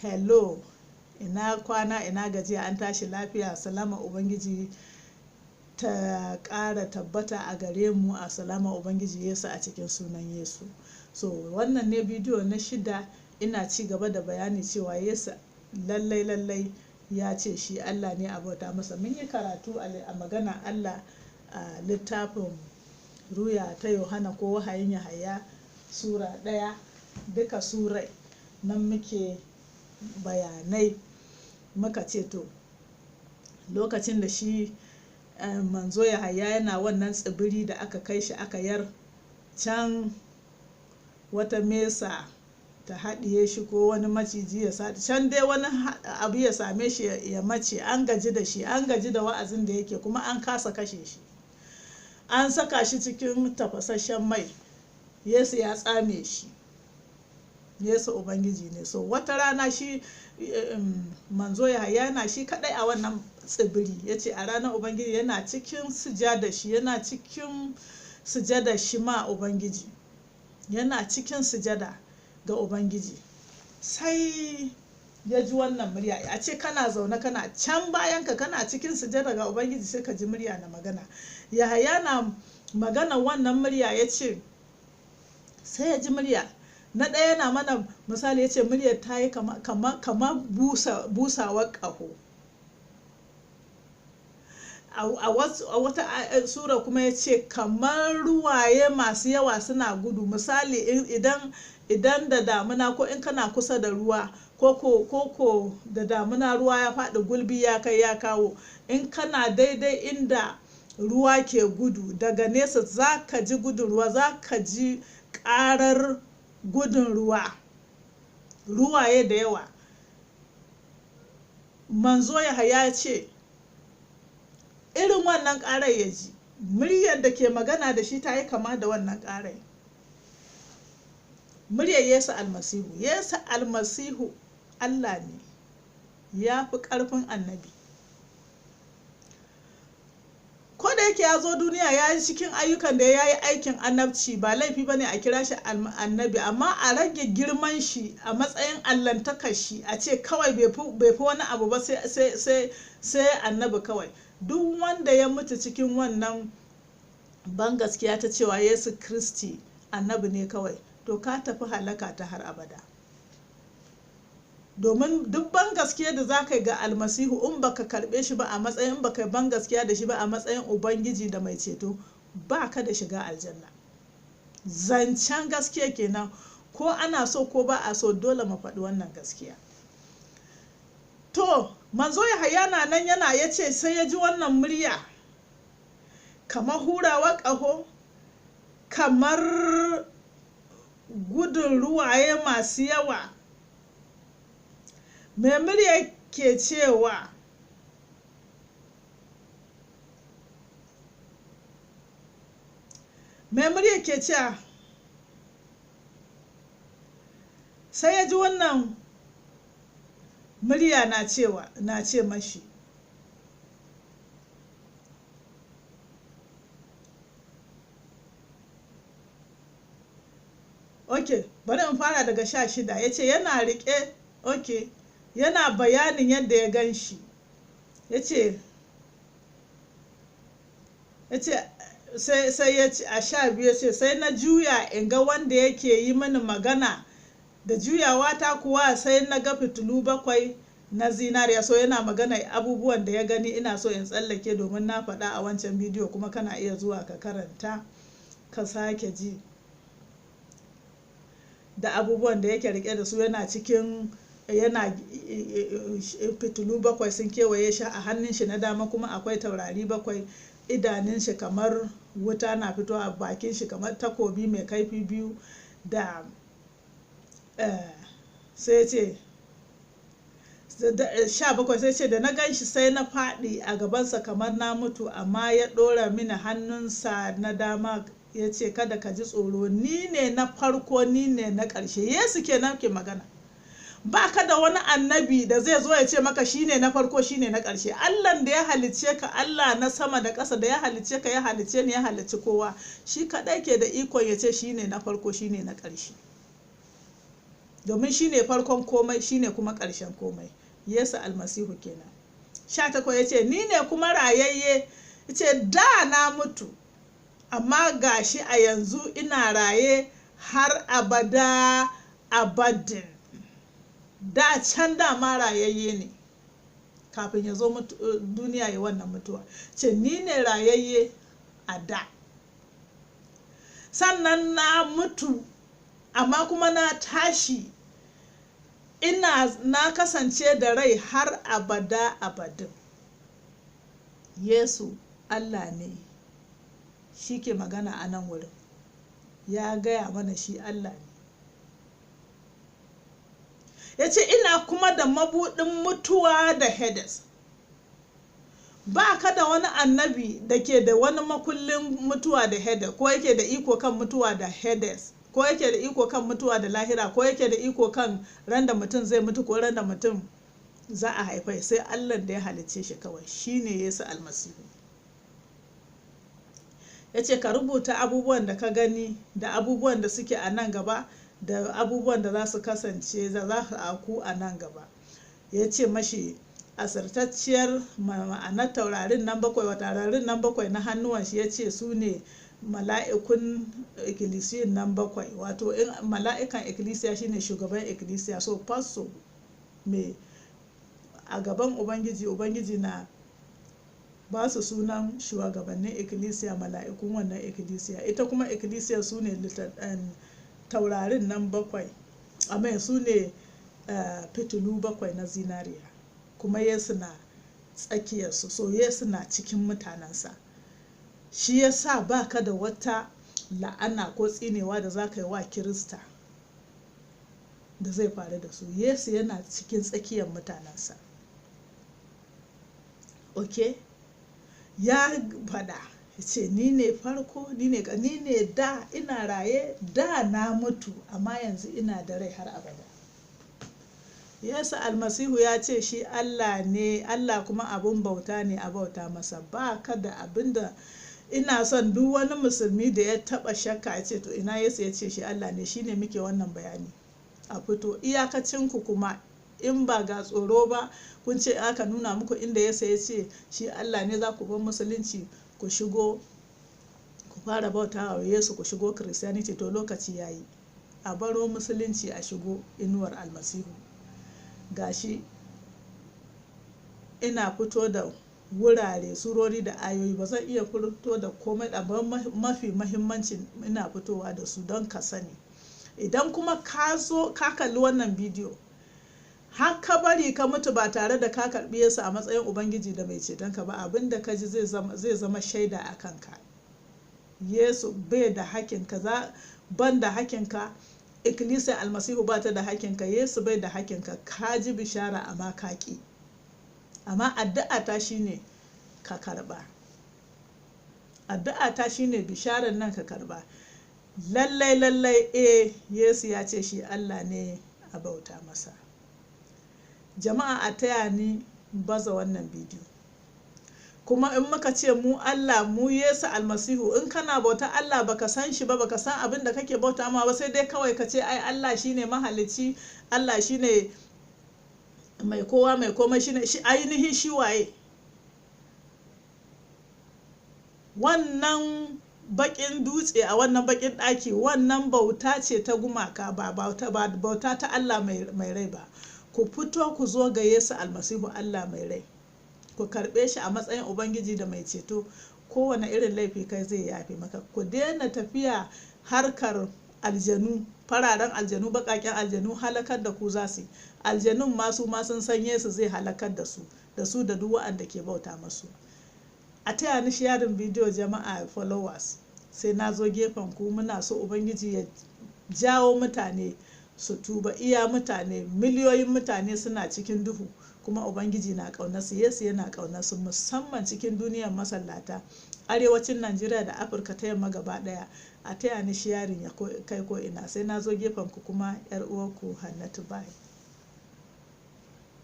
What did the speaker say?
Hello, ina kwana, ina gajiya, an tashi lafiya. Salama Ubangiji ta ƙara tabbata a gare mu, a salama Ubangiji Yesu a cikin sunan Yesu. So wannan ne bidiyo na 6. Ina ci gaba da bayani cewa Yesu lallai lallai ya ce shi Allah ne, a bauta masa. Mun yi karatu a magana Allah a littafin Ruya ta Yohana ko Wahayin Yahaya, Sura 1, duka surai nan muke bayanai. Muka ce to lokacin da shi manzo Yahaya yana wannan tsibiri da aka kai shi aka yar can, wata mesa ta haɗiye shi ko wani maciji ya sa can, dai wani abu ya same shi ya mace. An gaji da shi, an gaji da wa'azin da yake, kuma an kasa kashe shi. An saka shi cikin tafasasshen mai, Yesu ya tsame shi. Yesu Ubangiji ne. So wata rana shi manzo Yahaya yana shi kadai a wannan tsibiri. Ya ce a ranar Ubangiji yana cikin sujada shi, yana cikin sujada shi ma Ubangiji, yana cikin sujada ga Ubangiji, sai ya ji wannan murya. A ce kana zaune, kana can bayanka, kana cikin sujada ga Ubangiji, sai ka ji murya na magana. Yahaya na magana wannan murya, ya ce sai ya ji murya na ɗaya yana mana misali. Ya ce muryar ta yi kama busawar ƙaho. A wata sura kuma ya ce kamar ruwaye masu yawa suna gudu. Misali, idan da damuna ko in kana kusa da ruwa, ko da damuna ruwa ya faɗi, gulbi ya kai ya kawo, in kana daidai inda ruwa ke gudu, daga nesa za ka ji gudun ruwa, za ka ji ƙarar gudun ruwa, ruwaye da yawa. Manzo Yahaya ya ce irin wannan ƙarar ya ji. Muryar da ke magana da shi ta yi kama da wannan ƙarar, muryar Yesu Almasihu. Yesu Almasihu Allah ne, ya fi ƙarfin annabi. Ko da yake ya zo duniya ya yi cikin ayyukan da ya yi aikin annabci, ba laifi ba ne a kira shi annabi, amma a rage girman shi a matsayin allantakar shi, a ce kawai bai fi wani abu ba sai annabi kawai. Duk wanda ya mutu cikin wannan ban gaskiya ta cewa Yesu Kristi annabi ne kawai, to ka tafi halaka ta har abada. Domin duk ban gaskiya da za ka yi ga Almasihu, in baka karbe shi ba a matsayin, in baka ban gaskiya da shi ba a matsayin Ubangiji da mai ceto, ba ka da shiga aljanna. Zancen gaskiya kenan. Ko ana so ko ba a so, dole mu faɗi wannan gaskiya. To manzo Yahaya na nan yana, ya ce sai ya ji wannan murya kamar hurawa ƙaho, kamar gudun ruwaye masu yawa. Mai murya ke cewa, mai murya ke cewa, sai ya ji wannan murya na cewa, na ce mashi, ok, bari in fara daga 16. Ya ce yana rike, ok, yana bayanin yadda ya gan shi. Ya ce sai ya ce a 12, ya ce sai na juya in ga wanda yake yi mini magana. Da juyawa ta kuwa sai na ga fitilu 7 na zinariya. So yana magana abubuwan da ya gani. Ina so in tsallake domin na faɗa a wancan bidiyo, kuma kana iya zuwa ka karanta ka sake ji da abubuwan da yake rike da su. Yana cikin, yana fitilu 7 sun kewaye shi, a hannun shi na dama kuma akwai taurari 7, idanun shi kamar wuta na fito a bakin shi, kamar takobi mai kaifi biyu. Da sai ce 17, sai ce da na gan shi sai na faɗi a gabansa kamar na mutu, amma ya ɗora mini hannunsa na dama, ya ce, "Kada ka ji tsoro, ni ne na farko, ni ne na ƙarshe." Yesu kenan ke magana. Ba ka da wani annabi da zai zo ya ce maka shine na farko, shine na ƙarshe. Allahn da ya halicce ka, Allah na sama da ƙasa da ya halicce ka, ya halicce ni, ya halicci kowa, shi kaɗai ke da ikon ya ce shine na farko, shine na ƙarshe. Domin shi ne farkon komai, shi ne kuma ƙarshen komai. Yesu Almasihu kenan. 18 ya ce, ni ne kuma rayayye, ya ce da na mutu, amma gashi a yanzu ina raye har abada abadin. Da can dama rayayye ne kafin ya zo duniya ya wannan mutuwa. Ce ni ne rayayye a da, sannan na mutu, amma kuma na tashi, ina na kasance da rai har abada abadin. Yesu Allah ne shi ke magana a nan wurin, ya gaya mana shi Allah ne. Ya ce ina kuma da mabuɗin mutuwa da Hades. Ba ka da wani annabi da ke da wani makullin mutuwa da Hades, ko yake da iko kan mutuwa da Hades, ko yake da iko kan mutuwa da lahira, ko yake da iko kan ran da mutum zai mutu ko ran da mutum za a haifai, sai Allah da ya halicce shi kawai, shine Yesu Almasihu. Ya ce ka rubuta abubuwan da ka gani da abubuwan da suke a nan gaba da abubuwan da za su kasance da za su auku a nan gaba. Ya ce mashi asirtacciyar ma'anar taurarin nan bakwai, wa taurarin nan bakwai na hannuwan shi, ya ce su ne mala'ikun ikkilisiyan nan bakwai. Wato in mala'ikan ikkilisiya shine shugaban ikkilisiya, so fasto mai a gaban Ubangiji, Ubangiji na ba su sunan shugabannin ikkilisiya, mala'ikun wannan ikkilisiya. Ita kuma ikkilisiya su ne taurarin nan bakwai, amma su ne fitilu bakwai na zinariya, kuma Yesu na tsakiyarsu, so Yesu na cikin mutanensa. Shi ya sa ba ka da wata la'ana ko tsinewa da za ka yi wa Kirista da zai faru da su. Yesu yana cikin tsakiyar mutanensa. Ok, ya faɗa, ya ce ni ne farko, ni ne da ina raye, da na mutu, amma yanzu ina da rai har abada. Yesu Almasihu ya ce shi Allah ne, Allah kuma abun bauta ne, a bauta masa. Ba ka da abin da ina son duk wani musulmi da ya taba shakka ya ce to ina Yesu ya ce shi Allah ne, shine muke wannan bayani. A fito iyakacinku kuma in ba ga tsoro ba, kun ce aka nuna muku inda Yesu ya ce shi Allah ne, za ku bar musulunci ku shigo ku fara bauta wa Yesu, ku shigo Christianity. To lokaci yayi a baro musulunci a shigo inuwar Almasihu. Gashi ina fito da wurare, surori da ayoyi, ba zan iya fito da komai da ba, mafi mahimmanci ina fitowa da su don ka sani. Idan kuma ka zo ka kalli wannan bidiyo har ka bari ka mutu ba tare da ka karbi Yesu a matsayin Ubangiji da mai cetonka ba, abin da ka ji zai zama shaida a kanka. Yesu bai da hakinka, ban da hakinka, Ikkilisiyar Almasihu ba ta da hakinka, Yesu bai da hakinka. Ka ji bishara amma ka ƙi. Amma addu'a ta shine ka karba. Addu'a ta shine bisharar nan ka karba. Lallai lallai Yesu ya ce shi Allah ne, a bauta masa. Jama'a a taya ni baza wannan bidiyo. Kuma in muka ce mu Allah, mu Yesu Almasihu, in kana bauta Allah baka san shi ba, baka san abin da kake bauta ma ba, sai dai kawai ka ce ai Allah shine mahalicci, Allah shine mai kowa mai komai, shine shi ainihin shi waye. Wannan bakin dutse a wannan bakin daki, wannan bauta ce ta gumaka, ba bauta ta Allah mai rai ba. Ku fito ku zo ga Yesu Almasihu Allah mai rai, ku karbe shi a matsayin Ubangiji da mai ceto. Kowane irin laifi kai zai yafe maka. Ku daina tafiya harkar aljanu, fararen aljanu, bakaken aljanu, halakar da ku za su. Aljanun ma su ma sun san Yesu zai halakar da su, da su da duk waɗanda ke bauta masu. A taya ni sharing bidiyo jama'a, followers, sai na zo gefen ku. Muna so Ubangiji ya jawo mutane su tuba. Iya mutane, miliyoyin mutane suna cikin duhu, kuma Ubangiji na ƙaunarsu, Yesu yana ƙaunarsu, musamman cikin duniyar masallata, arewacin Najeriya da Afirka ta yamma gaba ɗaya. A taya ni sharing ya kai ko ina. Sai na zo gefen ku kuma, yar uwarku Hannatu. Bye.